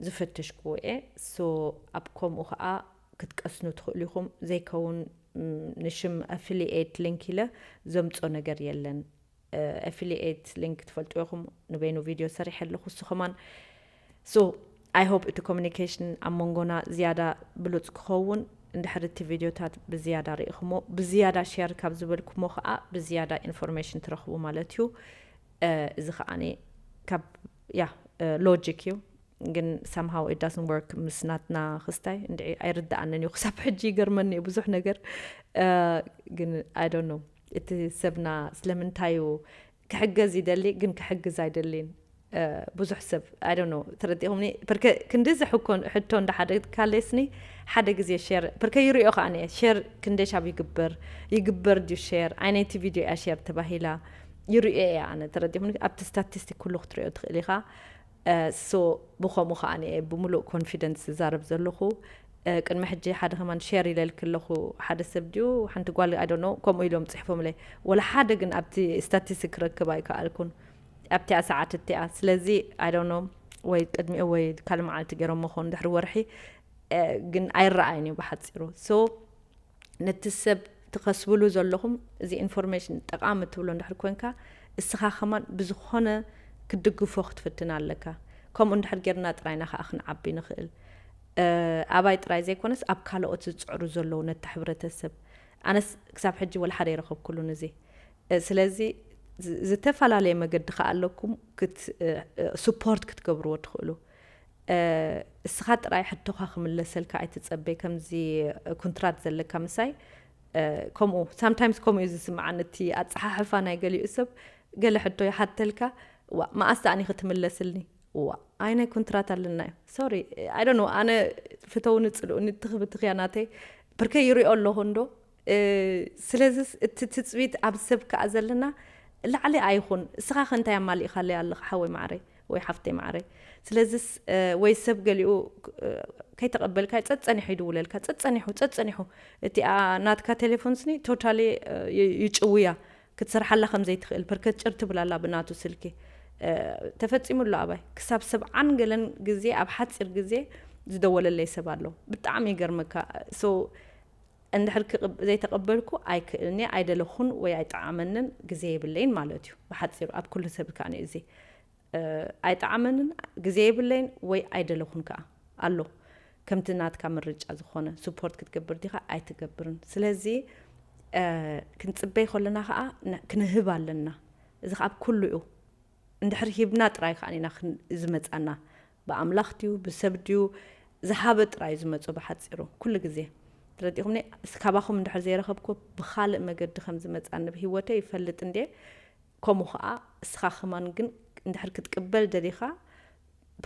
ዝፈተሽክዎ እየ። ሶ ኣብ ከምኡ ከዓ ክትቀስኑ ትኽእሉ ኢኹም። ዘይከውን ንሽም ኣፊሊኤት ሊንክ ኢለ ዘምፆ ነገር የለን። ኣፊሊኤት ሊንክ ትፈልጡ ኢኹም፣ ንበይኑ ቪድዮ ሰሪሐ ኣለኹ። እሱ ከማን ሶ ኣይ ሆፕ እቲ ኮሚኒኬሽን ኣብ መንጎና ዝያዳ ብሉፅ ክኸውን። እንድሕር እቲ ቪድዮታት ብዝያዳ ርኢኹሞ፣ ብዝያዳ ሸር ካብ ዝበልኩሞ ከዓ ብዝያዳ ኢንፎርሜሽን ትረኽቡ ማለት እዩ። እዚ ከዓ ካብ ያ ሎጂክ እዩ፣ ግን somehow it doesn't work ምስ ናትና ክስታይ እንድዒ ኣይርድኣንን እዩ። ክሳብ ሕጂ ይገርመኒ እዩ ብዙሕ ነገር፣ ግን I don't know እቲ ሰብና ስለምንታዩ ክሕገዝ ይደሊ ግን ክሕግዝ ኣይደሊን። ብዙሕ ሰብ I don't know ተረዲኹምኒ። ፐርከ ክንዲ ዝሕኮን ሕቶ እንዳ ሓደ ካሌስኒ ሓደ ግዜ ሸር ፐርከ ይሪኦ ከዓ ነ ሸር ክንደሻብ ይግበር ይግበር ድዩ ሸር ዓይነይቲ ቪድዮ እያ ሸር ተባሂላ ይሪኦ እየ ኣነ። ተረዲኹምኒ ኣብቲ ስታቲስቲክ ኩሉ ክትሪኦ ትኽእል ኢኻ። ሶ ብኸምኡ ከዓ እየ ብምሉእ ኮንፊደንስ ዝዛረብ ዘለኹ። ቅድሚ ሕጂ ሓደ ከማን ሸር ኢለልክ ኣለኹ ሓደ ሰብ ድዩ ሓንቲ ጓል I don't know ከምኡ ኢሎም ፅሕፎምለይ። ወላ ሓደ ግን ኣብቲ ስታቲስቲክ ክረክብ ኣይከኣልኩን ኣብቲኣ ሰዓት እቲኣ። ስለዚ I don't know ወይ ቅድሚኡ ወይ ካልእ መዓልቲ ገይሮሞ ኾን ድሕሪ ወርሒ ግን ኣይረኣይን እዩ ብሓፂሩ። ሶ ነቲ ሰብ ትኸስብሉ ዘለኹም እዚ ኢንፎርሜሽን ጠቃሚ ትብሎ እንድሕር ኮንካ እስኻ ከማን ብዝኾነ ክትድግፎ ክትፍትን ኣለካ። ከምኡ እንድሕር ጌርና ጥራይና ከዓ ክንዓቢ ንኽእል። ኣባይ ጥራይ ዘይኮነስ ኣብ ካልኦት ዝፅዕሩ ዘለዉ ነቲ ሕብረተሰብ። ኣነስ ክሳብ ሕጂ ወላ ሓደ ይረኸብኩሉን እዚ። ስለዚ ዝተፈላለየ መገዲ ከዓ ኣለኩም ስፖርት ክትገብርዎ ትኽእሉ። እስኻ ጥራይ ሕቶኻ ክምለሰልካ ኣይትጸበይ። ከምዚ ኩንትራት ዘለካ ምሳይ ከምኡ ሳምታይምስ ከምኡ እዩ ዝስምዓኒ። እቲ ኣጸሓሕፋ ናይ ገሊኡ ሰብ ገለ ሕቶ ይሓተልካ፣ ዋ መኣስ ኣኒ ክትምለስልኒ ዋ ኣይ ናይ ኩንትራት ኣለና እዩ ሶሪ ኣይ ዶንት ኖ ኣነ ፍተውኒ ጽልኡኒ ትኽብትኽያ ናተይ ብርከ ይሪኦ ኣለኹ እንዶ። ስለዚስ እቲ ትጽቢት ኣብ ሰብ ከኣ ዘለና ላዕሊ ኣይኹን። እስኻ ከ እንታይ ኣማሊእካለይ ኣለኻ ሓወይ ማዕረይ ወይ ሓፍተይ ማዕረይ? ስለዚስ ወይ ሰብ ገሊኡ ከይተቐበልካ ጸጸኒሑ ይድውለልካ ጸጸኒሑ ጸጸኒሑ እቲኣ ናትካ ቴሌፎን ስኒ ቶታሊ ይጭውያ ክትሰርሓላ ከም ዘይትኽእል ፐርከት ጭር ትብል ኣላ ብናቱ ስልኪ። ተፈጺሙ ኣሎ ኣባይ ክሳብ ሰብዓን ገለን ግዜ ኣብ ሓጺር ግዜ ዝደወለለይ ሰብ ኣሎ። ብጣዕሚ ይገርመካ። ሶ እንድሕር ዘይተቐበልኩ ኣይክእልኒ ኣይደለኹን ወይ ኣይጠዓመንን ግዜ የብለይን ማለት እዩ። ብሓጺሩ ኣብ ኩሉ ሰብ ከኣ እዚ ኣይጠዓመንን ግዜ የብለይን ወይ ኣይደለኹን ከኣ ኣሎ። ከምቲ ናትካ ምርጫ ዝኾነ ስፖርት ክትገብር ዲኻ ኣይትገብርን። ስለዚ ክንጽበይ ከለና ከኣ ክንህብ ኣለና። እዚ ከኣ ኣብ ኩሉ እዩ። እንድሕር ሂብና ጥራይ ከኣ ኢና ዝመጻና። ብኣምላኽ ድዩ ብሰብ ድዩ ዝሃበ ጥራይ እዩ ዝመጾ ብሓጺሩ ኩሉ ግዜ። ተረዲኹምኒ? ካባኹም እንድሕር ዘይረኸብኩ ብኻልእ መገዲ ከም ዝመጻኒ ብህይወተይ ይፈልጥ እንድየ። ከምኡ ከኣ እስኻ ከማን ግን እንድሕር ክትቅበል ደሊኻ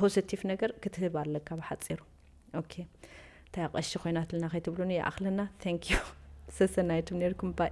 ፖዘቲቭ ነገር ክትህብ ኣለካ ብሓጺሩ። ኦኬ እንታይ ቀሺ ኮይናትልና ከይትብሉኒ ይኣኽለና። Thank you ሰሰናይቱም ነርኩም ባይ